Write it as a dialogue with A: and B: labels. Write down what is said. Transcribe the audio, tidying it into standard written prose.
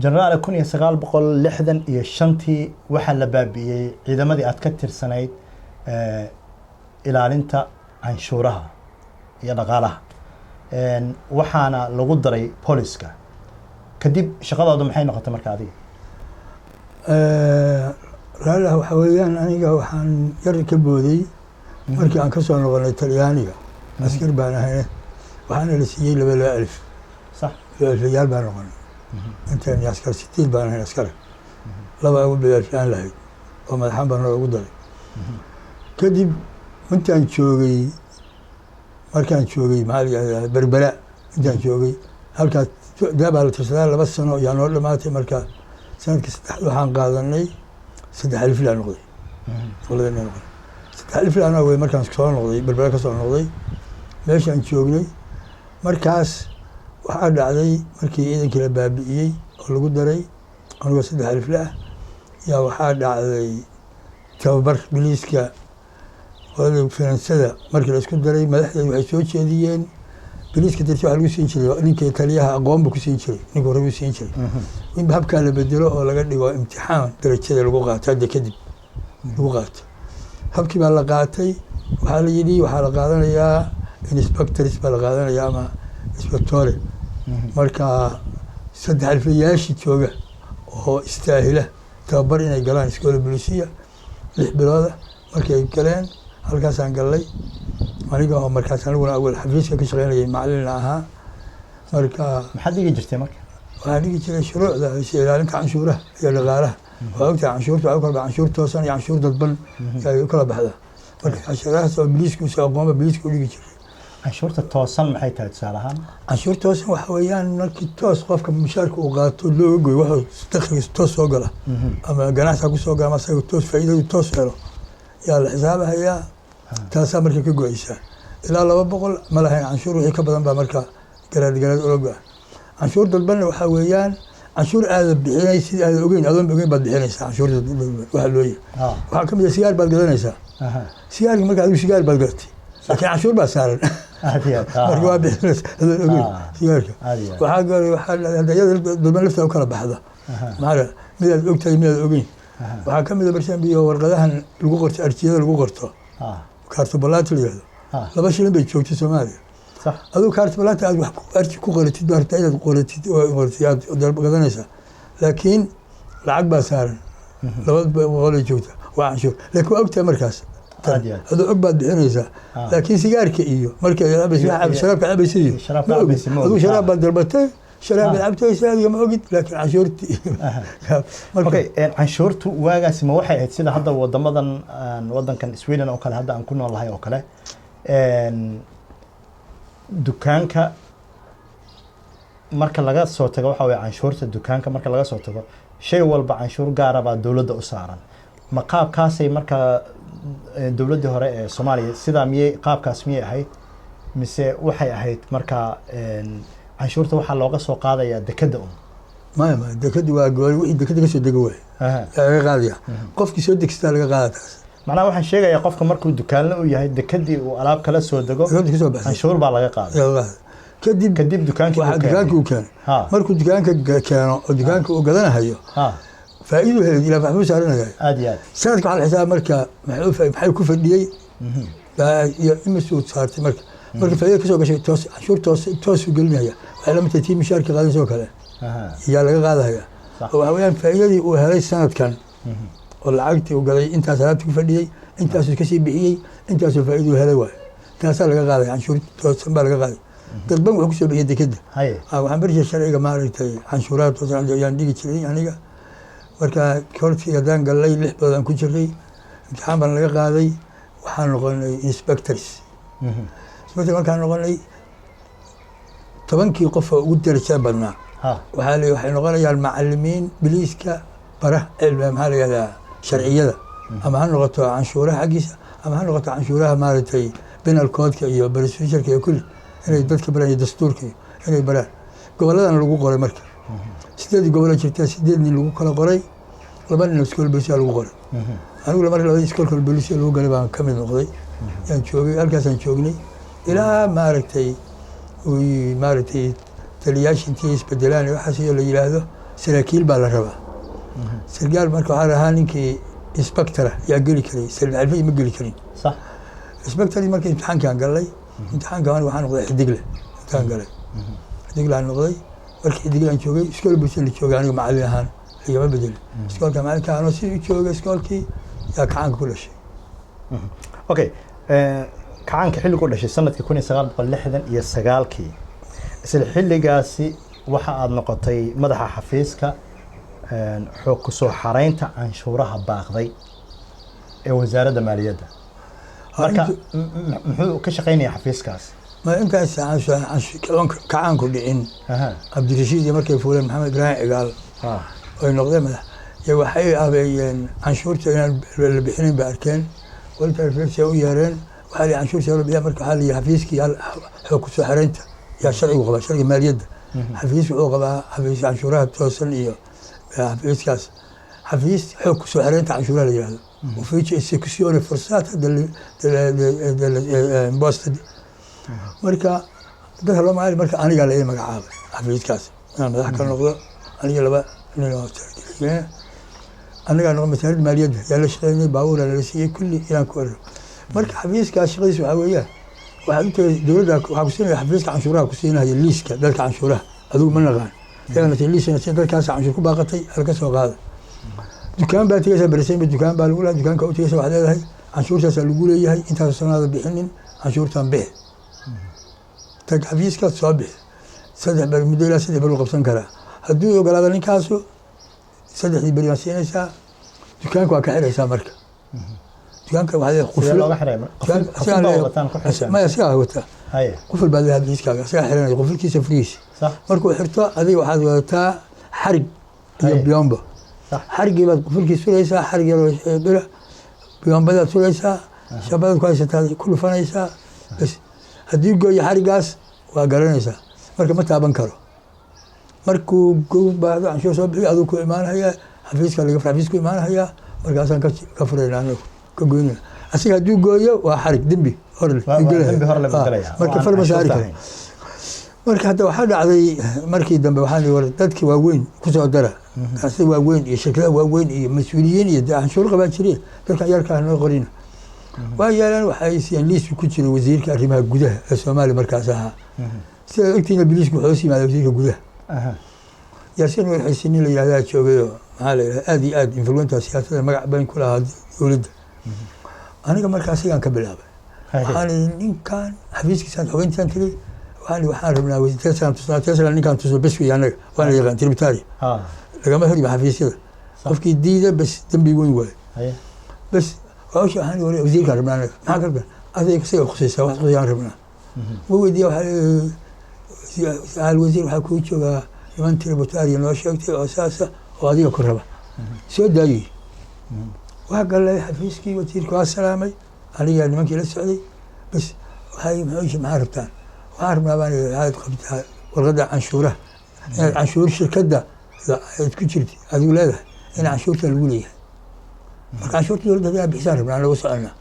A: Jenaraal, 1965-tii waxaa la baabi'iyey ciidamadii aad ka tirsanayd ilaalinta canshuuraha iyo dhaqaalaha, waxaana lagu daray booliska. Kadib shaqadaadu maxay noqotay marka adiga?
B: Raallah, waxaa weeyaan aniga waxaan yar ka booday markii aan ka soo noqonay Talyaaniga. Askar baan ahayne, waxaana la siiyey laba laba alif. Laba aliflayaal baan noqonay intaan askar, sideed baan ahayn askara, laba ugu bilaashaan lahayd oo madaxaan baa noogu daray. Kadib intaan joogay, markaan joogay, maxaa la yihahdaa, Berbera intaan joogay, halkaas daabaa la tirsadaa. 2 sano ayaa noo dhamaatay. Marka sanadkii saddex waxaan qaadanay saddex aliflaa noqday, qoladana noqday saddex aliflaana wey. Markaan soo noqday, Berbera ka soo noqday, meeshaan joognay markaas waxaa dhacday markii ciidankii la baabi'iyey oo lagu daray anigoo saddex alifle ah yaa waxaa dhacday tababar biliiska qolada finansada. Markii la isku daray, madaxdeed waxay soo jeediyeen biliiska darti waxaa lagu siin jiray ninka taliyaha aqoon buu ku siin jiray, ninka hore buu siin jiray, in habkaa la bedelo oo laga dhigo imtixaan darajada lagu qaato. Hadda kadib lagu qaato habkii baa la qaatay. Waxaa la yidhi waxaa la qaadanayaa inspectors baa la qaadanayaa ama inspectore. Marka saddex alfayaashii jooga oo istaahila tababar inay galaan iskoola bolisiya 6 bilooda markay galeen, halkaasaan gallay aniga oo markaas aniguna awal xafiiska ka shaqeynayay, macalina ahaa marka.
A: Maxaad dhigi jirtay marka?
B: Waxaan dhigi jiray shuruucda is ilaalinta canshuuraha iyo dhaqaalaha. Waa ogtahay, canshuurta waxay u kala baxdaa canshuur toosan iyo canshuur dadban ay u kala baxdaa. Marka canshuurahaas oo biliisku si aqoonba biliiska u dhigi jiray.
A: Canshuurta toosan maxay tahay, tusaale ahaan?
B: Canshuur toosan waxa weeyaan markii toos qofka mushaarka uu qaato looga goyo, wuxuu dakhligiisa toos soo gala ama ganacsiga ku soo gala ama asaga toos faa'iidadu toos helo yaa la xisaabahayaa. Taasaa marka ka go-eysaa. Ilaa 200 ma lahayn canshuur, wixii ka badan baa marka garaad garaad ula go-a. Canshuur dadbanna waxaa weeyaan canshuur aada bixinaysid aada ogeyn, adoon ogeyn baad bixinaysaa. Canshuur dadban waxaa loo yahay waxaa kamid ah sigaar baad gadanaysaa. Sigaarka marka adigu sigaar baad gadatay, laakiin canshuur baa saaran.
A: Aad iyo aad.
B: Marka waa bixinaysa adoon ogeyn sigaarka.
A: Aad iyo aad.
B: Waxaa galay, waxaa hadda iyada dadban laftaa u kala baxda. Maxaa midaad ogtahay, midaad ogeyn. Waxaa ka mid a barsambiyo warqadahan lagu qorto, arjiyada lagu qorto, kaartobalaata la yihahdo. 2 shilin bay joogtay Soomaaliya. Adigu kaartobalaata aad wax arji ku qoratid baa rabtaa inaad qoratid oo qoratid aad gadanaysaa, laakiin lacag baa saaran, 200 ay joogta, waa canshuur, laakiin waa ogtahay markaas.
A: Aad iyo aad.
B: Adoo og baad bixinaysaa. Laakiin sigaarka iyo marka sharaabka cabaysa iyo
A: sharaabka
B: ma ogid.
A: cabaysa ma
B: Adigu
A: ogid.
B: sharaab baad dalbatay, sharaab baad cabtaysa, adiga ma ogid, laakiin canshuurtii marka.
A: Okay, canshuurtu waagaasi ma waxay ahayd sida hadda wadamadan wadankan Sweden oo kale hadda aan ku noolahay oo kale, dukaanka marka laga soo tago, waxa weye canshuurta dukaanka marka laga soo tago, shay walba canshuur gaara baa dowladda u saaran. Ma qaabkaasay marka dowladdii hore ee Soomaaliya sidaa miyay, qaabkaas miyay ahayd, mise waxay ahayd marka canshuurta waxaa looga soo qaadayaa dekadda un?
B: Maya, maya, dekadu waa gooni. Wixii dekada kasoo dega waay yaa laga qaadaya. Qofkii soo degstaa laga qaada taas.
A: Macnaha waxaan sheegayaa qofka markuu dukaanle u yahay, dekadii uu alaab kala soo dego,
B: dekada kasoo baxsay
A: canshuur baa laga qaaday.
B: Yaa laga qaada. Kadib
A: Kadib dukaankii
B: waxaa
A: uu keenay.
B: Dukaanka uu keenay. Markuu dukaanka keeno oo dukaanka uu gadanahayo, faa'iidu helay ilaa waxbuu saaranaya.
A: Aad iyo aad.
B: Sanadka waxaa la xisaaba marka maxay ku fadhiyey iyo imisuu saartay. Marka faa'iida kasoo gashay toos canshuur toos toosuu gelinaya. Waxay la mid tahay tii mushaarka qaadanaysa oo kale yaa laga qaadahaya. Oo waxa weeyaan faa'iidadii uu helay sanadkan oo lacagtii uu galay, intaas alaabtii ku fadhiyey, intaasuu kasii bixiyey, intaasuu faa'iiduu helay waayo, taasaa laga qaadaya. Canshuur toosan baa laga qaaday. Dadban wuxuu kusoo bixiyey dekeda. Waxaan bari jiray sharciga, maaragtay, canshuuraha toosan ayaan dhigi jiray aniga. Marka kortii haddaan gallay, 6 bilood aan ku jiray, imtixaan baan laga qaaday, waxaan noqonay inspectors. Inspector markaan noqonay, 10-kii qof oo ugu darajada badnaa waxaa la waxay noqonayaan macalimiin biliiska bara cilmiga, maxaa la yihahdaa, sharciyada, ama ha noqoto canshuuraha xaggiisa ama ha noqoto canshuuraha, maaragtay, penal codeka iyo procedureka iyo kulli inay dadka baraan iyo dastuurka iyo inay baraan. Gobolladana lagu qoray. Marka sideed gobolo jirta, sideed nin lagu kala qoray, laba nin iskool booliska lagu qoray. Anigu marka labadii iskoolka booliska lagu galay baan ka mid noqday. Yaan joogay, halkaasaan joognay ilaa, maaragtay, uy maaragtay, taliyaasha intii isbedelaan iyo waxaas iyo la yidhaahdo. Saraakiil baa la rabaa. Sargaal marka waxaa lahaa ninkii inspectora yaa geli karay, alfay ma geli karin. Inspectorii marka imtixaankaan galnay, imtixaanka aniga waxaan noqday xidigle. Intaan galay xidiglaan noqday. Markii xidiglaan joogay, iskool bulsha la joogay, aniga macallin ahaan igama bedelin iskoolka macalinka anoo sidii u joogay iskoolkii yaa kacaanka ku dhashay.
A: Okay, kacaanka xilligu dhashay sanadkii 1969-kii, isla xilligaasi waxa aad noqotay madaxa xafiiska xoog kusoo xaraynta canshuuraha baaqday ee wasaaradda maaliyadda. Marka muxuu ka shaqaynaya xafiiskaas?
B: Ma intaas kacaanku dhicin, Cabdirashiid iyo markay fuuleen Maxamed Ibraahim Cigaal oy noqdeen madax iyo waxay abeeyeen canshuurta inaan la bixinin bay arkeen. Walta u yeereen, waxaa la canshuurta la bixiya. Marka waxaa la yihi xafiiskii xoog kusoo xaraynta yaa sharcigu qabaa, sharciga maaliyadda. Xafiis wuxuu qabaa xafiis canshuuraha toosan iyo xafiiskaas, xafiis xoog kusoo xaraynta canshuuraha la yihahdo, ufficio esecuzione forzata delle imposte. Marka dadka loo magacaabay, marka anigaa la ii magacaabay xafiiskaas inaan madax ka noqdo, aniga laba nin oo saraakiil anagaa noqon. Wasaaradda maaliyadda yaa la shaqeynay, baabuuraa nala siiyey kulli inaan ku erro. Marka xafiiskaas shaqadiisa waxaa weeyaan, waxaad u tagay dowladda, waxaa ku siinaya xafiiska canshuuraha, ku siinaya liiska dalka canshuuraha. Adigu ma naqaan, iyagana liisna siin, dadkaas canshuur ku baaqatay halka soo qaada. Dukaan baa tegaysaa, beresenba dukaan baa lagu lahaa. Dukaanka u tegaysa, waxaad leedahay canshuurtaasaa lagu leeyahay, intaas sanaada bixinin, canshuurtaan bixi. Tag xafiiskaas, soo bixi. 3 beri muddo, ilaa 3 beri u qabsan karaa. Hadduu ogolaado ninkaasu, saddexdii beri baa siinaysaa, dukaanka waa ka xiraysaa. Marka dukaanka waxaa leedahay
A: Sidee
B: quflo.
A: Looga xiray? Qufil baa wadataan ku xirtaan?
B: Maya, sigaa wataa. Quful baad leedahay xafiiskaaga, isagaa xiranaya qufulkiisa, furihiisa. Markuu xirto, adiga waxaad wadataa xarig iyo biyombo. Xarigii baad qufulkii suraysaa, xarig yaroo bira, biyombadaad suraysaa, shabadaad ku haysataa, ku dhufanaysaa bas. Haddii gooyo xarigaas, waa garanaysaa, marka ma taaban karo. Markuu go baahdo canshuur soo bixiyo, aduu ku imaanhayaa xafiiska, laga xafiis ku imaanhayaa, markaasaan ka furayna anagu, ka goynayna. Asiga hadduu gooyo waa xarig, dembi horle.
A: Waa dembi horle buu gelayaa.
B: Marka
A: oo aan
B: far ma saari
A: canshuurta
B: karo.
A: ahayn.
B: Marka hadda waxaa dhacday markii dambe, waxaan war dadki waaweyn kusoo dara, ganacsada waaweyn iyo shirkadaha waaweyn iyo mas-uuliyiin iyo dee canshuur qabaa jireen, dadka yarkaa noo qorina. Waa yeeleen, waxay siiyeen liis ku jira wasiirka arrimaha gudaha ee Soomaaliya markaas ahaa. Sidaad ogtihiina, biliisku wuxuu hoos yimaada wasiirka gudaha. Yaasiin Warxiisi nin la yihahdaa joogayoo, maxaa la yidhahda, aad iyo aad influencer siyaasadda magac bayn ku lahaa dowladda. Aniga marka asigaan ka bilaabay. Waxaan idhi ninkan xafiiskiisaan xogeyntiisaan tegey, waxaan idhi waxaan rabnaa teesaan tusnaa, teesaan ninkaan tusno bes wey, anaga waana yaqaan tributario. Lagama horima xafiisyada. Qofkii diida bes dembi weyn waaye. Bes hawsha waxaan idhi wasiirkaan rabnaa anaga, maxaa ka rabnaa adiga, isaga khusaysaa, wax khusayaan rabnaa. Ma weydiiya, waxaa al wasiir, waxaa kuu joogaa niman tributario noo sheegtay oo saasa oo adiga ku raba, soo daayey. Waa galay xafiiskii wasiirka, waa salaamay, aniga nimankii la socday. Bas waxay muxuu, maxaa rabtaan? Waxaan rabnaa baan idhi, waxaad qabtaa warqadda canshuuraha, inaad canshuur shirkadda aad ku jirti adigu leedahay, in canshuurta lagu leeyahay. Marka canshuurta dowladda hadii aad bixisaan rabnaa, anagu soconaa.